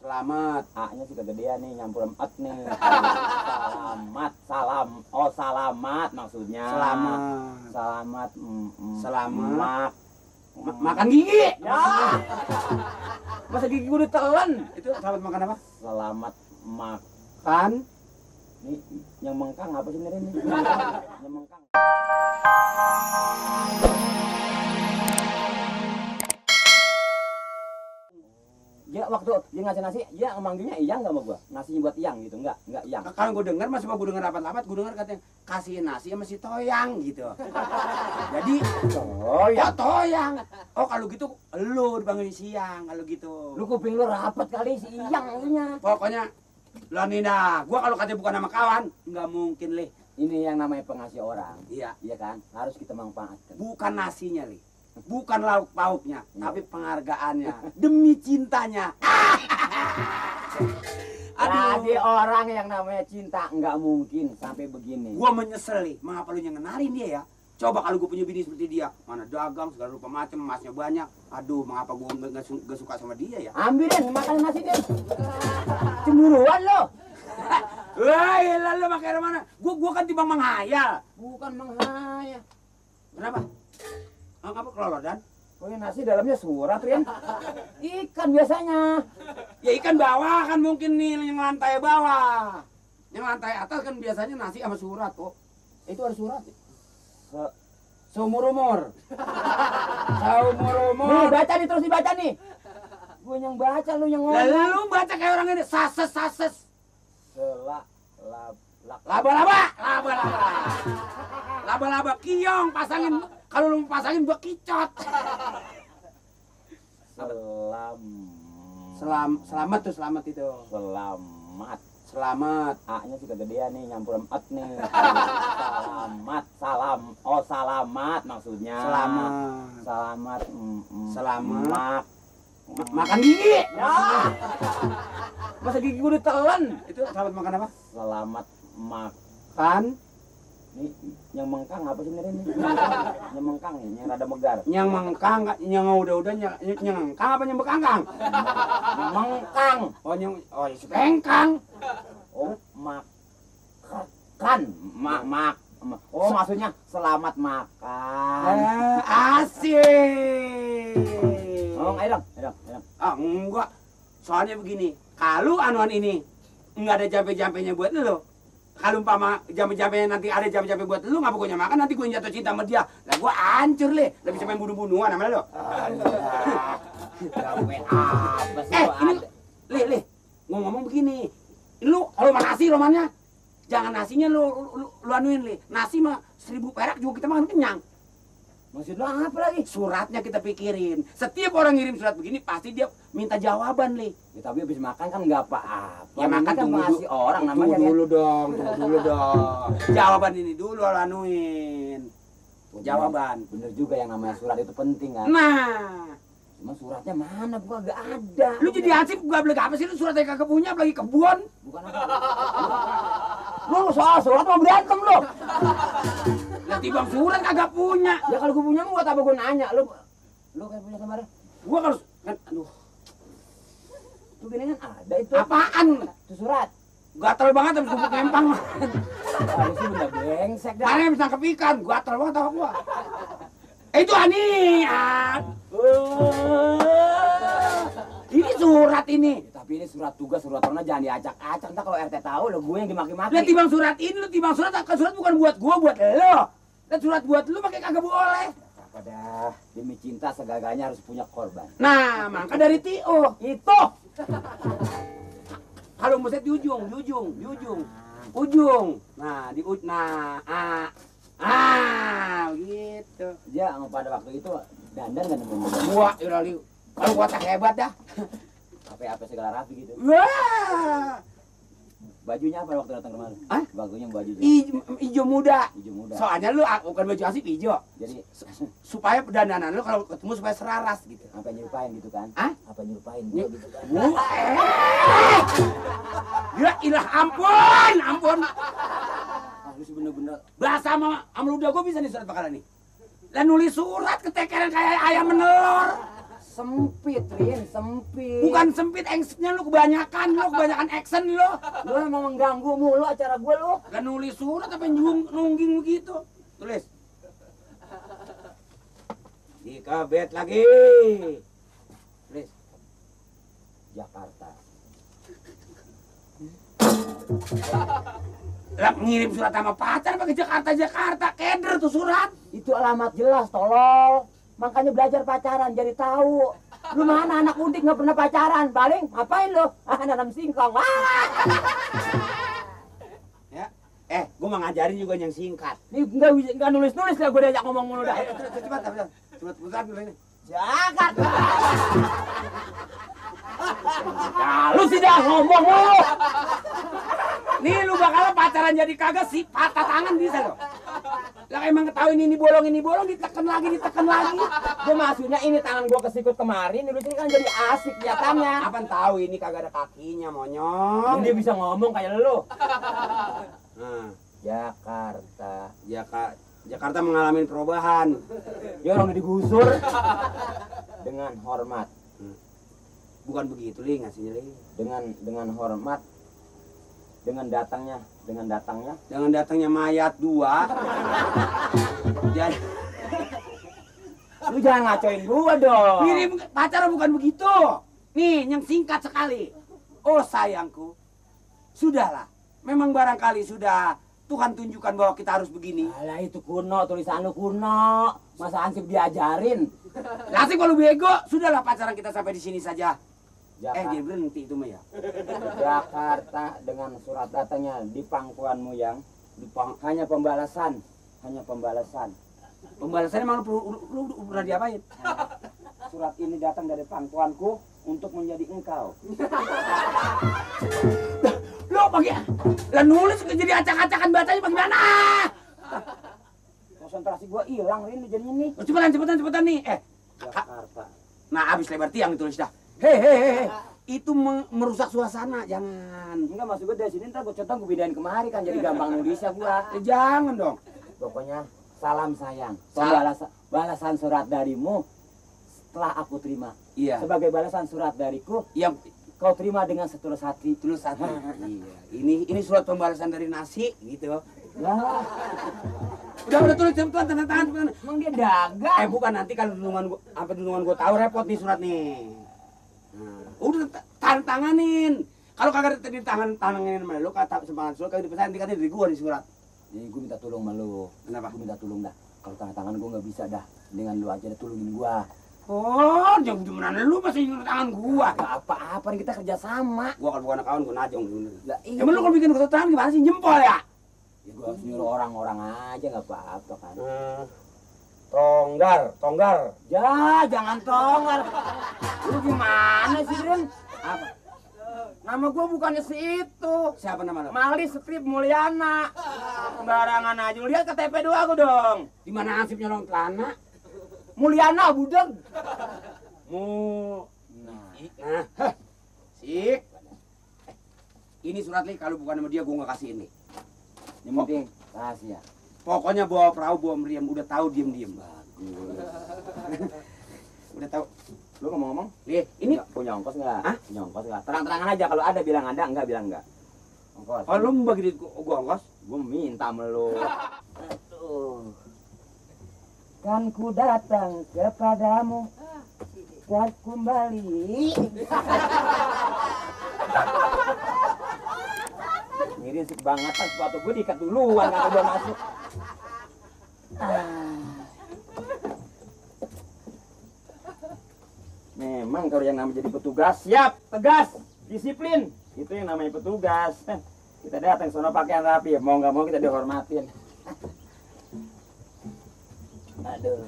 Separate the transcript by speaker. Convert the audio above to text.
Speaker 1: Selamat.
Speaker 2: A-nya sih kegedean nih, nyampur et nih. Selamat, salam. Oh, salamat maksudnya.
Speaker 1: Selamat.
Speaker 2: Selamat.
Speaker 1: Selamat.
Speaker 2: Mak.
Speaker 1: Makan gigi.
Speaker 2: Ya. Masa gigi gue ditelan.
Speaker 1: Itu selamat makan apa?
Speaker 2: Selamat makan.
Speaker 1: Kan.
Speaker 2: Nih, yang mengkang apa sih ini? Yang mengkang. Dia waktu dia ngasih nasi, dia manggilnya Iyang nggak sama gua? Nasinya buat Iyang gitu, enggak Iyang.
Speaker 1: Kalau gue denger masih mau gue denger rapat-rapat, gue denger katanya kasihin nasi sama si Toyang gitu. Jadi
Speaker 2: Toyang.
Speaker 1: Toyang. Oh kalau gitu lu dipanggil siang kalau gitu.
Speaker 2: Lu kuping lu rapat kali si Iyang manggilnya.
Speaker 1: Pokoknya lo Nina, gua kalau katanya bukan nama kawan, nggak mungkin leh.
Speaker 2: Ini yang namanya pengasih orang.
Speaker 1: Iya.
Speaker 2: Iya kan? Harus kita manfaatkan.
Speaker 1: Bukan nasinya leh. Bukan lauk pauknya, tapi penghargaannya demi cintanya.
Speaker 2: Jadi orang yang namanya cinta nggak mungkin sampai begini.
Speaker 1: Gua menyesal nih, mengapa lu yang ngenalin dia ya? Coba kalau gue punya bini seperti dia, mana dagang segala rupa macam, emasnya banyak. Aduh, mengapa gua nggak suka sama dia ya?
Speaker 2: Ambilin makan nasi dia. Cemburuan lo.
Speaker 1: Wah, lalu makai mana? Gua kan timbang menghayal.
Speaker 2: Bukan menghayal.
Speaker 1: Kenapa? Apa kelolodan?
Speaker 2: Oh, nasi dalamnya surat, Rian. Ikan biasanya.
Speaker 1: Ya ikan bawah kan mungkin nih yang lantai bawah. Yang lantai atas kan biasanya nasi sama surat kok.
Speaker 2: Itu ada surat.
Speaker 1: Seumur umur. Seumur
Speaker 2: Nih,
Speaker 1: umur.
Speaker 2: baca nih, terus dibaca nih. Gue yang baca, lu yang ngomong.
Speaker 1: Lalu baca kayak orang ini sases. Laba-laba kiong pasangin. Kalau lu pasangin gua kicot. Selamat tuh selamat itu.
Speaker 2: Selamat.
Speaker 1: Selamat.
Speaker 2: A-nya sih kegedean nih, nyampur et nih. Selamat, salam. Oh, salamat maksudnya.
Speaker 1: Selamat.
Speaker 2: Selamat.
Speaker 1: Selamat. Makan gigi.
Speaker 2: Ya. Masa gigi gue ditelan.
Speaker 1: Itu selamat makan apa?
Speaker 2: Selamat makan.
Speaker 1: Kan.
Speaker 2: Nih, yang mengkang apa sih ini? Yang mengkang nih, yang rada megar.
Speaker 1: Yang mengkang, yang udah yang engkang apa yang bekangkang?
Speaker 2: Mengkang.
Speaker 1: Oh si pengkang.
Speaker 2: Oh, makan. Oh, maksudnya selamat makan.
Speaker 1: Asik.
Speaker 2: Oh, ayo dong.
Speaker 1: Ah, enggak. Soalnya begini, kalau anuan ini enggak ada jampe-jampenya buat lo. Kalau umpama jampe-jampenya nanti ada jampe-jampe buat lu, ngapa gue makan nanti gue jatuh cinta sama dia. Lah gue hancur le, lebih sampai bunuh-bunuhan sama lo.
Speaker 2: Jampe apa sih?
Speaker 1: Ini le, ngomong begini. Lu kalau mau nasi romannya, jangan nasinya lu anuin le. Nasi mah 1000 perak juga kita makan kenyang.
Speaker 2: Maksud lu apa lagi?
Speaker 1: Suratnya kita pikirin. Setiap orang ngirim surat begini pasti dia minta jawaban le.
Speaker 2: Ya, tapi habis makan kan nggak apa-apa.
Speaker 1: Ya makan
Speaker 2: kan
Speaker 1: tunggu
Speaker 2: ngasih orang namanya.
Speaker 1: Tunggu dulu dong. Jawaban ini dulu anuin. Jawaban.
Speaker 2: Bener juga yang namanya surat itu penting kan.
Speaker 1: Nah,
Speaker 2: Cuma suratnya mana? Gua nggak ada.
Speaker 1: lu jadi hansip gak beli apa sih? Lu suratnya kagak punya, apalagi kebun.
Speaker 2: Bukan apa. Lu soal surat mau berantem lu.
Speaker 1: Lah tibang surat kagak punya.
Speaker 2: Ya kalau gua punya buat apa gua nanya lu kayak punya kemarin.
Speaker 1: Gua kalau kan aduh.
Speaker 2: Itu gini kan ada itu.
Speaker 1: Apaan?
Speaker 2: Itu surat.
Speaker 1: Gatel banget habis gua kempang.
Speaker 2: Itu sih benda brengsek dah.
Speaker 1: Mana bisa nangkep ikan? Gatel banget tahu gua. Itu anian. Ini surat ini.
Speaker 2: Ya, tapi ini surat tugas, surat orang jangan diacak-acak. Ntar kalau RT tahu lo gue yang dimaki-maki.
Speaker 1: Lihat timbang surat ini, lu timbang surat, kan surat bukan buat gua, buat lo. Dan surat buat lu pakai kagak boleh.
Speaker 2: Apa dah, demi cinta segalanya harus punya korban.
Speaker 1: Nah, maka dari Tio
Speaker 2: Itu.
Speaker 1: kalau mesti di ujung. Ujung. Nah, gitu.
Speaker 2: Dia pada waktu itu dandan kan temen-temen.
Speaker 1: Gua Irali, kalau gua tak hebat dah.
Speaker 2: Apa segala rapi gitu.
Speaker 1: Wah,
Speaker 2: Bajunya apa waktu datang kemarin?
Speaker 1: Hah?
Speaker 2: Bajunya
Speaker 1: hijau muda.
Speaker 2: hijau muda.
Speaker 1: Soalnya lu bukan baju asli hijau.
Speaker 2: Jadi
Speaker 1: Supaya dandanan lu kalau ketemu supaya seraras gitu.
Speaker 2: apa nyerupain gitu kan?
Speaker 1: Hah?
Speaker 2: Apa nyerupain gua gitu kan?
Speaker 1: Ya ilah ampun.
Speaker 2: Lu sih bener-bener.
Speaker 1: Bahasa sama ludah gua bisa nih surat bakalan nih. Dan nulis surat ketekeran kayak ayam menelur.
Speaker 2: sempit, Rin, sempit.
Speaker 1: Bukan sempit, angsnya lu kebanyakan action lu.
Speaker 2: Lu emang mengganggu mulu acara gue lu.
Speaker 1: Gak nulis surat apa nungging begitu. Tulis. Jika bet lagi. Tulis.
Speaker 2: Jakarta.
Speaker 1: Lah ngirim surat sama pacar pakai Jakarta, keder tuh surat.
Speaker 2: Itu alamat jelas, tolol. Makanya belajar pacaran, jadi tahu. Lu mana anak udik nggak pernah pacaran, paling ngapain lu? Nanam singkong.
Speaker 1: Ya, gua mau ngajarin juga yang singkat.
Speaker 2: Nih nggak nulis lah, gue diajak ngomong mulu dah.
Speaker 1: Cepat dulu ini.
Speaker 2: Jakarta. Nah, lu sih dah ngomong mulu.
Speaker 1: Nih lu bakal pacaran jadi kagak sih, patah tangan bisa lo. Lah emang ketahuin ini bolong, ditekan lagi.
Speaker 2: Gue maksudnya ini tangan gue kesikut kemarin, lu sini kan jadi asik kelihatannya.
Speaker 1: Apaan tahu ini kagak ada kakinya, monyong.
Speaker 2: Dia bisa ngomong kayak lu.
Speaker 1: Nah,
Speaker 2: Jakarta.
Speaker 1: Jakarta mengalami perubahan.
Speaker 2: Dia orang udah digusur. Dengan hormat.
Speaker 1: Bukan begitu, Li, ngasihnya, Li.
Speaker 2: Dengan hormat. Dengan datangnya
Speaker 1: mayat 2. Jadi
Speaker 2: lu jangan ngacoin gua dong.
Speaker 1: kirim pacar bukan begitu. Nih, yang singkat sekali. Oh sayangku, sudahlah. Memang barangkali sudah Tuhan tunjukkan bahwa kita harus begini.
Speaker 2: Alah itu kuno, tulisan lu kuno. Masa ansip diajarin?
Speaker 1: Lasik kalau bego, sudahlah pacaran kita sampai di sini saja.
Speaker 2: Jakarta.
Speaker 1: Jadi berhenti itu mah ya.
Speaker 2: Jakarta dengan surat datangnya di pangkuanmu yang hanya pembalasan.
Speaker 1: Pembalasannya emang lu udah diapain?
Speaker 2: Surat ini datang dari pangkuanku untuk menjadi engkau.
Speaker 1: Lu pakai lah nulis jadi acak-acakan bacanya bagaimana?
Speaker 2: Konsentrasi gua hilang ini jadinya nih.
Speaker 1: Cepetan nih.
Speaker 2: Jakarta.
Speaker 1: Nah, abis lebar tiang ditulis dah. Hehehe. Itu merusak suasana, jangan.
Speaker 2: Enggak, maksud gua dari sini ntar gua contoh gua pindahin kemari kan jadi gampang nulisnya gua.
Speaker 1: Jangan dong.
Speaker 2: Pokoknya salam sayang.
Speaker 1: Salam.
Speaker 2: Balasan surat darimu setelah aku terima.
Speaker 1: Iya.
Speaker 2: Sebagai balasan surat dariku
Speaker 1: Yang
Speaker 2: kau terima dengan setulus hati.
Speaker 1: tulus hati. Iya. Ini surat pembalasan dari nasi gitu.
Speaker 2: Lah,
Speaker 1: Udah tulis cepetan tanda tangan.
Speaker 2: emang dia dagang.
Speaker 1: Bukan nanti kalau dulungan gua tahu repot nih surat nih. Nah, udah tanda tanganin. Kalau kagak di tanganin sama lu kata semangat surat kagak dipesan nanti dari gua di surat.
Speaker 2: Jadi gue minta tolong sama lu.
Speaker 1: Kenapa?
Speaker 2: Gue minta tolong dah. Kalau tanda tangan gue nggak bisa dah. Dengan lu aja dah tolongin gua.
Speaker 1: Oh, jangan gimana lu masih nyuruh tangan gua.
Speaker 2: Gak apa-apa nih kita kerja sama.
Speaker 1: Gua kalau bukan kawan gua najong dulu.
Speaker 2: Lah iya.
Speaker 1: Emang lu kalau bikin ketutupan gimana sih jempol ya?
Speaker 2: Ya, gue harus nyuruh orang-orang aja nggak apa-apa kan.
Speaker 1: Tonggar.
Speaker 2: Ya jangan tonggar. Lu gimana sih Rin?
Speaker 1: Apa?
Speaker 2: Nama gue bukannya si itu.
Speaker 1: Siapa nama lu?
Speaker 2: Mali Strip Mulyana. Sembarangan aja. Lu lihat KTP dua aku dong.
Speaker 1: Di mana ansip nyolong celana?
Speaker 2: Mulyana budeg.
Speaker 1: Nah, sik. Ini surat Li, kalau bukan sama dia gua nggak kasih ini.
Speaker 2: Yang penting rahasia.
Speaker 1: Pokoknya bawa perahu, bawa meriam, udah tahu diem.
Speaker 2: Bagus.
Speaker 1: Udah tahu.
Speaker 2: Lu ngomong-ngomong?
Speaker 1: Li, ini
Speaker 2: Punya ongkos nggak?
Speaker 1: Hah?
Speaker 2: Punya ongkos nggak? Terang-terangan aja kalau ada bilang ada, enggak bilang enggak. Ongkos.
Speaker 1: kalau lu mau bagi duit gua ongkos,
Speaker 2: Gue minta sama lu. Aduh. Kan ku datang kepadamu dan kembali. Ngirisik bangetan sepatu gue diikat duluan kata gue masuk. Memang kalau yang namanya jadi petugas siap, tegas, disiplin. Itu yang namanya petugas. Kita datang sono pakaian rapi, mau nggak mau kita dihormatin. Aduh.